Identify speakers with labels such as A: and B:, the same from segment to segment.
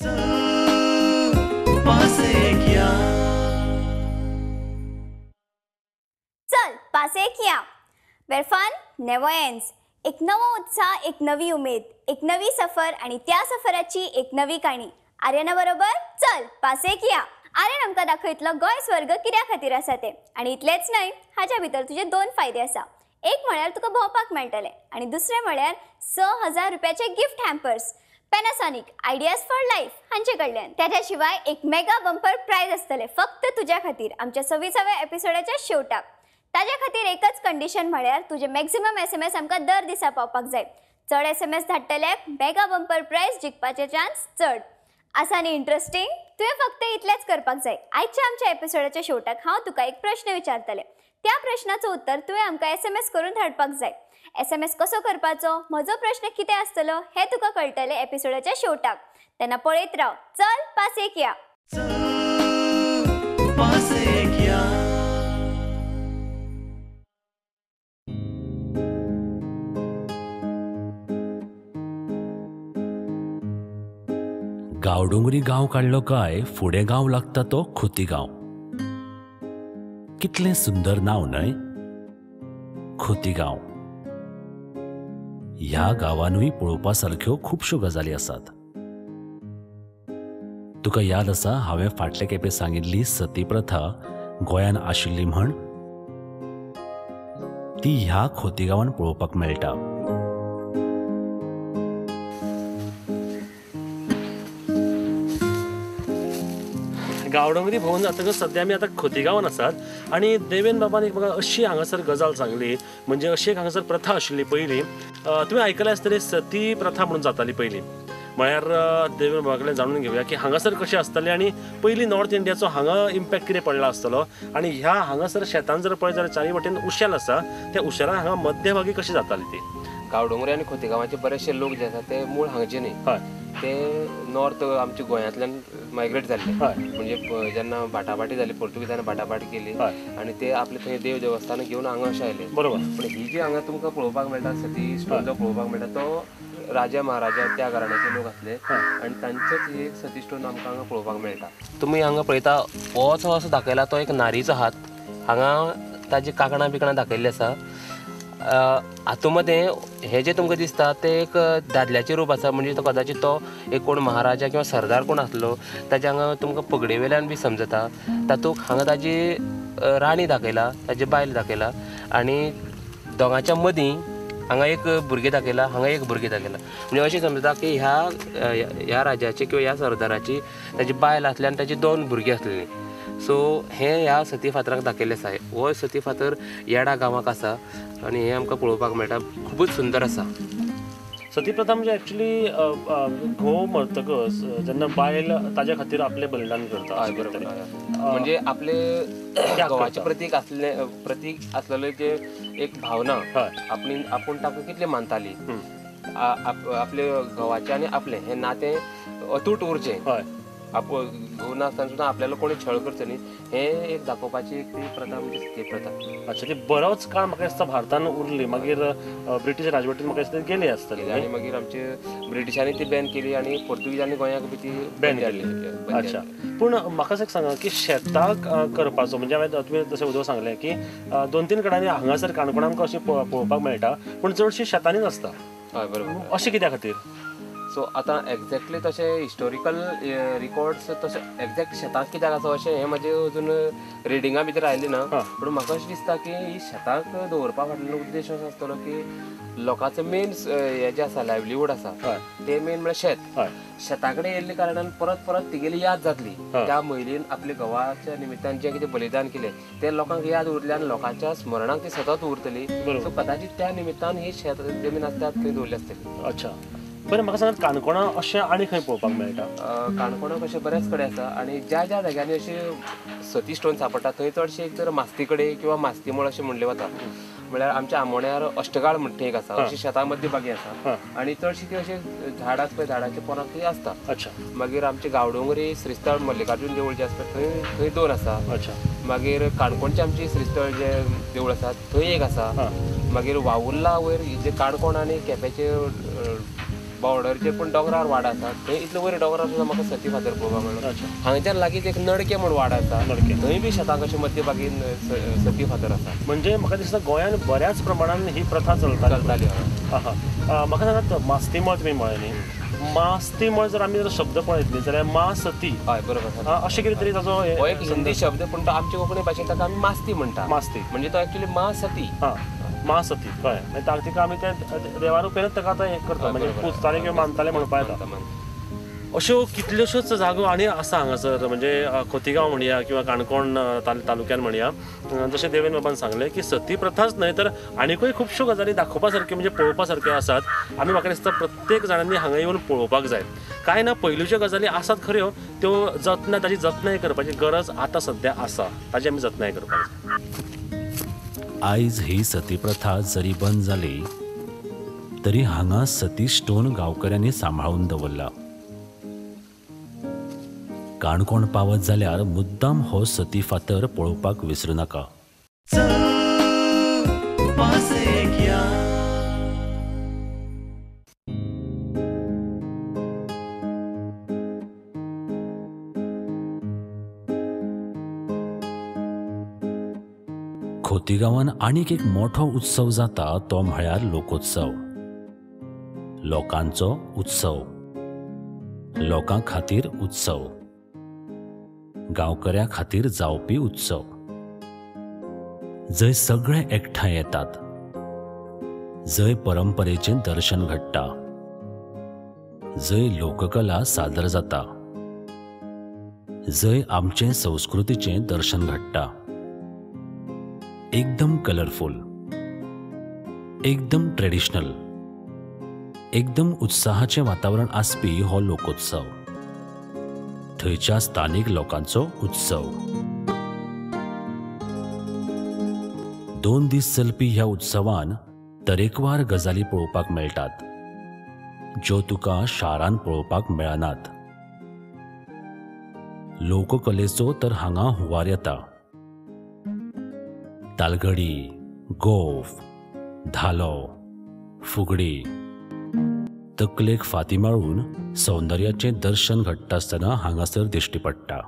A: चल पासेक या, वेर फन नेवर एंड्स. एक नवो उत्साह, एक नवी उमेद, एक नवी सफर आणि त्या सफराची एक नवी काणी. आर्यना बरोबर चल पासेक या. आर्यन आमकां दाखयतलो गोंय स्वर्ग कित्या खातीर आसा तें. आनी इतलेंच न्हय, हाज्या भितर तुजे दोन फायदे आसा. एक म्हळ्यार तुका भोंवपाक मेळटलें आनी दुसरें म्हळ्यार 6000 रुपयाचे gift hampers Panasonic ideas for life हांचे कडल्यान. त्याच्या शिवाय एक मेगा बंपर प्रायज आसतलें फक्त तुज्या खातीर आमच्या 26व्या एपिसोडाच्या शेवटाक. ताज्या खातीर एकच कंडिशन म्हळ्यार तुजे मॅक्सिमम SMS आमकां दर दिसा पावपाक जाय. चड SMS धाडटल्याक मेगा बंपर प्रायज जिखपाचे चान्स चड आसा. न्ही इंट्रस्टींग? तुवें फक्त इतलेंच करपाक जाय. आयच्या आमच्या एपिसोडाच्या शेवटाक हांव तुका एक प्रश्न विचारतलें. त्या प्रश्नाचो उत्तर तुवें आमकां SMS करून धाडपाक जाय. SMS कसो करपाचो, म्हजो प्रश्न कितें आसतलो हें तुका कळटलें एपिसोडाच्या शेवटाक. तेन्ना पळयत राव चल पासेक या.
B: गांवडोंगरी गांव काडलो काय फुडें गांव लागता तो खोतीगांव. कितलें सुंदर नांव न्हय, खोतीगांव. ह्या गांवानूय पळोवपा सारक्यो खुबश्यो गजाली आसात. तुका याद आसा हांवें फाटले खेपे सांगिल्ली सती प्रथा गोंयान आशिल्ली म्हण? ती ह्या खोतीगांवान पळोवपाक मेळटा.
C: गांवडोंगरी भोंवन जातकच सद्या आमी आतां खोतीगांवान आसात आनी देवेन बाबान एक म्हाका अशी हांगासर गजाल सांगली, म्हणजे अशी एक हांगासर प्रथा आशिल्ली पयलीं. तुवें आयकलें आसतलें सती प्रथा म्हणून जाताली पयलीं. म्हळ्यार देवेन बाबा कडेन जाणून घेवया की हांगासर कशें आसतालें आनी पयलीं नॉर्थ इंडियाचो हांगा इम्पॅक्ट कितें पडला आसतलो. आनी ह्या हांगासर शेतान जर पळयत जाल्यार चारी वटेन उशेल आसा, त्या उशेलान हांगा मध्यभागी कशी जाताली ती.
D: गांवडोंगरी आनी खोतीगांवाचे बरेचशे लोक जे आसा ते मूळ हांगचे न्ही,
C: हय,
D: ते नॉर्थ आमच्या गोंयांतल्यान मायग्रेट जाल्ले. म्हणजे जेन्ना बाटाबाटी जाली, पोर्तुगीजांनी बाटाबाटी केली आनी ते आपले थंय देव देवस्थान घेवन हांगा अशें आयले.
C: बरोबर.
D: पण ही जी हांगा तुमकां पळोवपाक मेळटा सती स्टोन जो पळोवपाक मेळटा तो राजा महाराजा त्या घराण्याचे लोक आसले आनी तांचेच एक सती स्टोन आमकां हांगा पळोवपाक मेळटा. तुमी हांगा पळयता हो जो असो दाखयला तो एक नारीचो हात, हांगा ताजी कांकणां बिकणां दाखयल्ली आसा. हातूं मदें हें जें तुमकां दिसता तें एक दादल्याचें रूप आसा, म्हणजे तो कदाचित तो एक कोण महाराजा किंवा सरदार कोण आसलो ताज्या हांगा तुमकां पगडे वयल्यान बी समजता. तातूंत हांगा ताजी राणी दाखयला, ताजी बायल दाखयला आनी दोगांच्या मदीं हांगा एक भुरगें दाखयला, हांगा एक भुरगें दाखयला. म्हणजे अशें समजता की ह्या ह्या राजाची किंवा ह्या सरदाराची ताजी बायल आसली आनी ताजी दोन भुरगीं आसलेलीं. सो हें ह्या सती फातराक दाखयल्लें आसा. हो सती फातर येडा गांवाक आसा आनी हें आमकां पळोवपाक मेळटा, खुबूच सुंदर आसा.
C: सती प्रथा म्हणजे एक्चुअली घोव मरतकच जेन्ना बायल ताज्या खातीर आपलें बलिदान करता.
D: बरोबर. म्हणजे आपले घोवाचें प्रतीक आसलें, प्रतीक आसलेलें जे एक भावना आपली, आपूण ताका कितलें मानताली, आपले घोवाचें आनी आपलें हें नातें अतूट उरचें, आपण घोव नासतना सुद्दां आपल्याला कोणी छळ करचो न्ही, हें एक दाखोवपाची एक ती प्रथा म्हणजे सती प्रथा.
C: अच्छा, ती बरोच काळ म्हाका दिसता भारतान उरली, मागीर ब्रिटीश राजवटीन म्हाका दिसता गेली आसतली
D: आनी मागीर आमचे ब्रिटिशांनी ती बॅन केली आनी पोर्तुगीजांनी गोंयाक बी ती
C: बॅन केली. अच्छा, पूण म्हाका एक सांगा की शेताक करपाचो म्हणजे हांवें तुवें जशें उदक सांगलें की 2-3 कडेन हांगासर काणकोणांत आमकां अशें पळोवपाक मेळटा, पूण चडशी शेतांनीच आसता.
D: हय बरोबर.
C: अशें कित्या खातीर?
D: सो आतां एक्झॅक्टली तशें हिस्टोरिकल रिकॉर्ड्स तशें एक्झॅक्ट शेतांत कित्याक आसा अशें हें म्हाजें अजून रिडिंगा भितर आयलें ना. पूण म्हाका अशें दिसता की ही शेतांक दवरपा फाटल्यान उद्देश असो आसतलो की लोकांचो मेन हें जें आसा लायवलीहूड आसा तें मेन म्हळ्यार शेत. शेता कडेन येयल्ले कारणान परत परत तिगेली याद जातली, त्या महिलेन आपल्या घोवाच्या निमित्तान जें कितें बलिदान केलें तें लोकांक याद उरलें आनी लोकांच्या स्मरणाक ती सतत उरतली. सो कदाचित त्या निमित्तान ही शेत जमीन आसता थंय दवरली आसतली.
C: अच्छा, बरें, म्हाका सांगात काणकोणा अशें आनी खंय पळोवपाक मेळटा?
D: काणकोणाक अशें बऱ्याच कडेन आसा आनी ज्या ज्या जाग्यांनी अशे सती स्टोन सांपडटा थंय चडशे एक तर मास्ती कडेन किंवा मास्ती मळ अशें म्हणलें वता. म्हळ्यार आमच्या आमोण्यार अष्टगाळ म्हणटा एक आसा, अशी शेतां मदली बागी आसा आनी चडशी ती अशे झाड आसा पळय झाडाच्या पोराक ती आसता.
C: अच्छा.
D: मागीर आमचे गांवडोंगरी श्रीस्थळ मल्लिकार्जून देवूळ जें आसा थंय थंय दोन आसा.
C: अच्छा.
D: मागीर काणकोणचें आमचें श्रीस्थळ जें देवूळ आसा थंय एक आसा. मागीर वावुर्ला वयर जे काणकोण आनी केपेंचे बॉर्डरचेर पूण दोंगरार वाडो आसा थंय इतलो वयर दोंगरार सुद्दां म्हाका सती फातर पळोवपाक मेळ्ळो. हांगच्यान लागींच एक नडके म्हूण वाडो आसा थंय बी शेतां कशें मध्यभागी सती फातर आसा.
C: म्हणजे म्हाका दिसता गोंयांत बऱ्याच प्रमाणान ही प्रथा चलताली. म्हाका सांगात मास्तीमळ तुमी म्हळें न्ही, मास्तीमळ जर आमी जर शब्द पळयत न्ही जाल्यार मा सती,
D: हय बरोबर,
C: अशें कितें तरी ताजो
D: हो एक हिंदी शब्द पूण तो आमच्या कोंकणी भाशेन ताका आमी मास्ती म्हणटा.
C: मास्ती
D: म्हणजे तो एक्चुअली मा सती.
C: हां मा सती कळ्ळें. मागीर तिका आमी त्या देवा रुपेनच ताका आतां हें करता, म्हणजे पुजताले किंवा मानताले म्हणपा येता. अश्यो कितल्योश्योच जागो आनी आसा हांगासर, म्हणजे खोतीगांव म्हणया किंवा काणकोण तालुक्यान म्हणया, जशें देवेन बाबान सांगलें की सती प्रथाच न्हय तर आनीकूय खुबश्यो गजाली दाखोवपा सारक्यो म्हणजे पळोवपा सारक्यो आसात. आमी म्हाका दिसता प्रत्येक जाणांनी हांगा येवन पळोवपाक जाय. कांय ना पयलूच्यो गजाली आसात खऱ्यो, त्यो जतनाय ताजी जतनाय करपाची गरज आतां सद्या आसा, ताजी आमी जतनाय करपाक जाय.
B: आयज ही सती प्रथा जरी बंद जाली तरी हांगा सती स्टोन गांवकऱ्यांनी सांबाळून दवरला. काणकोण पावत जाल्यार मुद्दाम हो सती फातर पळोवपाक विसरू नाका. खोतीगांवान आनीक एक मोठो उत्सव जाता तो म्हळ्यार लोकोत्सव. लोकांचो उत्सव, लोकां खातीर उत्सव, गांवकऱ्या खातीर जावपी उत्सव, जंय सगळे एकठांय येतात, जंय परंपरेचें दर्शन घडटा, जंय लोककला सादर जाता, जंय आमचे संस्कृतीचें दर्शन घडटा. एकदम कलरफुल, एकदम ट्रेडिशनल, एकदम उत्साहाचें वातावरण आसपी हो लोकोत्सव, थंयच्या स्थानीक लोकांचो उत्सव. 2 दीस चलपी ह्या उत्सवान तरेकवार गजाली पळोवपाक मेळटात ज्यो तुका शारान पळोवपाक मेळनात. लोककलेचो तर हांगा हुंवार येता. तालगडी, गोफ, धालो, फुगडी, तकलेक फाती माळून सौंदर्याचें दर्शन घडटा आसतना हांगासर दिश्टी पडटा.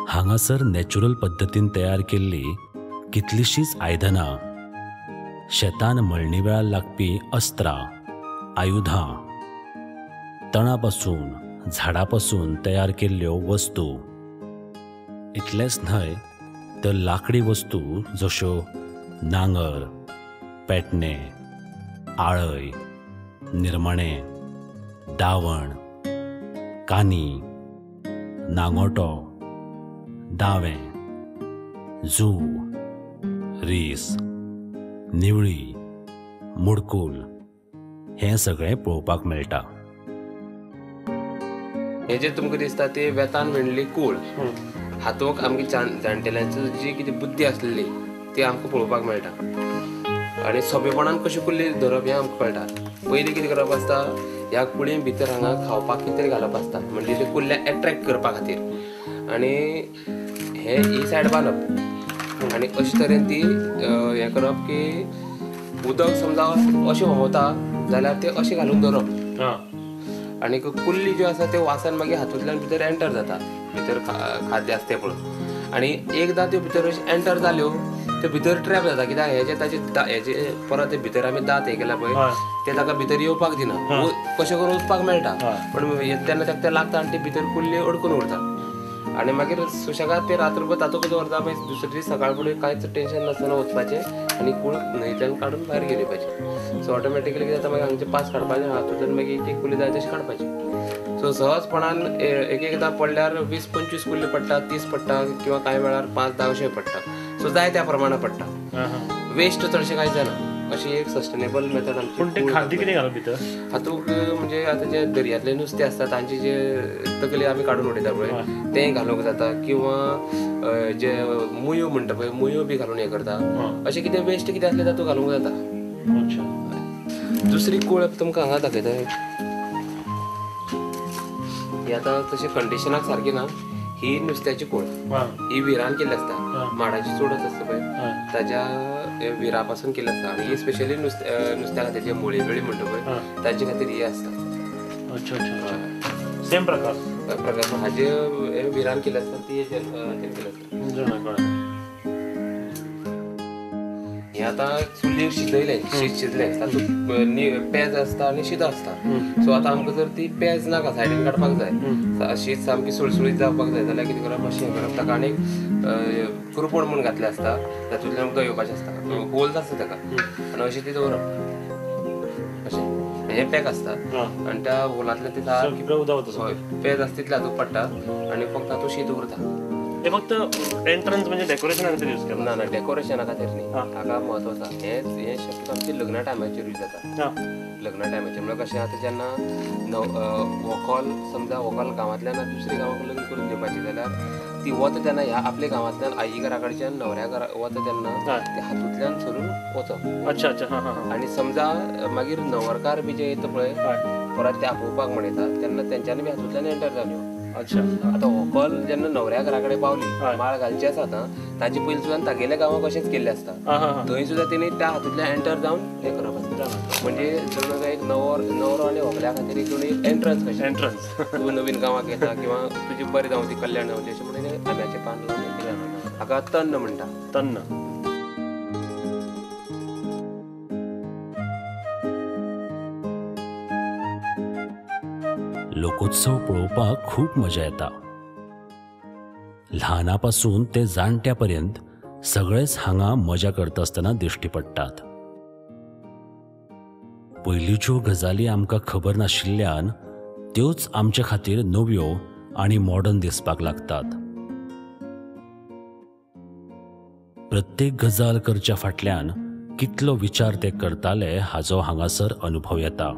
B: हांगासर नॅचरल पद्दतीन तयार केल्ली कितलीशींच आयदनां, शेतान मळणी वेळार लागपी अस्त्रां, आयुधां, तणापासून झाडापासून तयार केल्ल्यो वस्तू, इतलेंच न्हय तर लाकडी वस्तू जश्यो नांगर, पेटणे, आळय, निरमणे, दावण, कानी, नांगोटो, दावें, जू, रीस, निवळी, मुडकूल हें सगळें पळोवपाक मेळटा.
D: हे जे तुमकां दिसता ते वेतान विणली कूळ, हातूंत आमगे जाणटेल्यांची जी कितें बुद्धी आसलेली ती आमकां पळोवपाक मेळटा आनी सोंपेपणान कशी कुल्ली धरप हें आमकां कळटा. पयलीं कितें करप आसता, ह्या कुळये भितर हांगा खावपाक कितें तरी घालप आसता, म्हणजे ते कुल्ल्या एट्रेक्ट करपा खातीर. आनी हे ही सायड बांदप आनी अशे तरेन ती हें करप की उदक समजा अशें व्हांवता जाल्यार तें अशें घालून दवरप आनी कुल्ली ज्यो आसा ते वासान मागीर हातूंतल्यान भितर एंटर जाता, भितर खाद्य आसता तें पळोवन. आनी एकदां त्यो भितर अशें एंटर जाल्यो त्यो भितर ट्रॅप जाता, कित्याक हेजे ताजे हेजे परत भितर आमी दांत हें केला पळय ते ताका भितर येवपाक दिना, कशें करून वचपाक मेळटा पण तेन्ना ताका तें लागता आनी ती भितर कुल्ली अडकून उरता. आनी मागीर सुशेगाद ते रात्रभर तातूंत दवरता, मागीर दुसरे दीस सकाळ फुडें कांयच टेंशन नासतना वचपाचें आनी कूळ न्हंयेंतल्यान काडून भायर गेली पाहिजे. सो ऑटोमॅटिकली कितें जाता मागीर हांगचे पास काडपाचें, हातूंतल्यान मागीर एक एक कुल्ली जाय तशी काडपाची. सो सहजपणान एक एकदां पडल्यार 20-25 कुल्ली पडटा, 30 पडटा किंवा कांय वेळार 5-10 अशें पडटा. सो जाय त्या प्रमाणे पडटा, वेस्ट चडशें कांय जायना. अशी एक सस्टेनेबल मेथड आमची.
C: पूण ते खाद्य कितें घालप भितर
D: हातूंत म्हणजे आतां जे दर्यांतलें नुस्तें आसता तांची जे तकली आमी काडून उडयता पळय तें घालूंक जाता, किंवा जे मुयो म्हणटा पळय मुयो बी घालून हें करता, अशें कितें वेस्ट कितें आसलें तातूंत घालूंक जाता. दुसरी कूळ तुमकां हांगा दाखयता, ही आतां तशी कंडिशनाक सारकी ना. ही नुस्त्याची कूळ, ही विरान केल्ली आसता, माडाची चोडच आसता पळय ताज्या विरा पासून केल्ली आसता. आनी ही स्पेशली नुस्त्या खातीर जे मुळे बिळी म्हणटा पळय ताजे खातीर ही आसता.
C: अच्छा अच्छा, सेम प्रकार
D: प्रकार हाजे विरान केल्ली आसता, ती केल्ली आसता. हे आतां चुलीर शिजयलें, शीत शिजलें, तातूंत पेज आसता आनी शीत आसता. सो आतां आमकां जर ती पेज नाका सायडीन काडपाक जाय, शीत सामकी सुळसुळीत जावपाक जाय जाल्यार कितें करप, अशें हें करप, ताका आनी कुरपण म्हूण घातलें आसता, तातूंतल्यान उदक येवपाचें आसता, होल्स आसता ताका, आनी अशें ती दवरप, अशें हें पॅक आसता आनी त्या होलांतल्यान ती सारकी पेज आसता तितलें हातूंत पडटा आनी फक्त हातूंत शीत उरता.
C: हे फक्त एंट्रन्स म्हणजे डेकोरेशना खातीर यूज केला?
D: ना ना, डेकोरेशना खातीर न्ही, हाका म्हत्व आसा. हें शक्यतो आमचे लग्ना टायमाचेर यूज जाता. लग्ना टायमाचेर म्हणल्यार कशें आतां जेन्ना व्हंकल समजा व्हंकल गांवांतल्यान दुसऱ्या गांवाक लग्न करून दिवपाची जाल्यार ती वता तेन्ना ह्या आपल्या गांवांतल्यान आई घरा कडच्यान न्हवऱ्या घरा वता तेन्ना ती हातूंतल्यान सरून वचप.
C: अच्छा अच्छा.
D: आनी समजा मागीर न्हवरकार बी जे येता पळय परत ते आपोवपाक म्हण येता तेन्ना तेंच्यांनी बी हातूंतल्यान एंटर जावन येवप.
C: अच्छा.
D: आतां व्हंकल जेन्ना न्हवऱ्या घरा कडेन पावली, माळ घालची आसा आतां, ताजे पयलीं सुद्दां तागेल्या गांवांक अशेंच केल्लें आसता, थंय सुद्दां तेणी त्या हातूंतल्यान एंटर जावन हें करप आसता. म्हणजे जणू काय एक न्हवरो आनी व्हंकल्या खातीर एक जणू एक एंट्रन्स कशें,
C: एंट्रन्स
D: तूं नवीन गांवाक येता किंवा तुजें बरें जावं ती कल्याण जावं अशें म्हणून आंब्याचें पान लावन केलें. हाका तन्न म्हणटा.
C: तन्न.
B: लोकोत्सव पळोवपाक खूब मजा येता. ल्हानापासून ते जाणट्या पर्यंत सगळेच हांगा मजा करता आसतना दिश्टी पडटात. पयलींच्यो गजाली आमकां खबर नाशिल्ल्यान त्योच आमचे खातीर नव्यो आनी मॉडर्न दिसपाक लागतात. प्रत्येक गजाल करच्या फाटल्यान कितलो विचार ते करताले हाजो हांगासर अनुभव येता.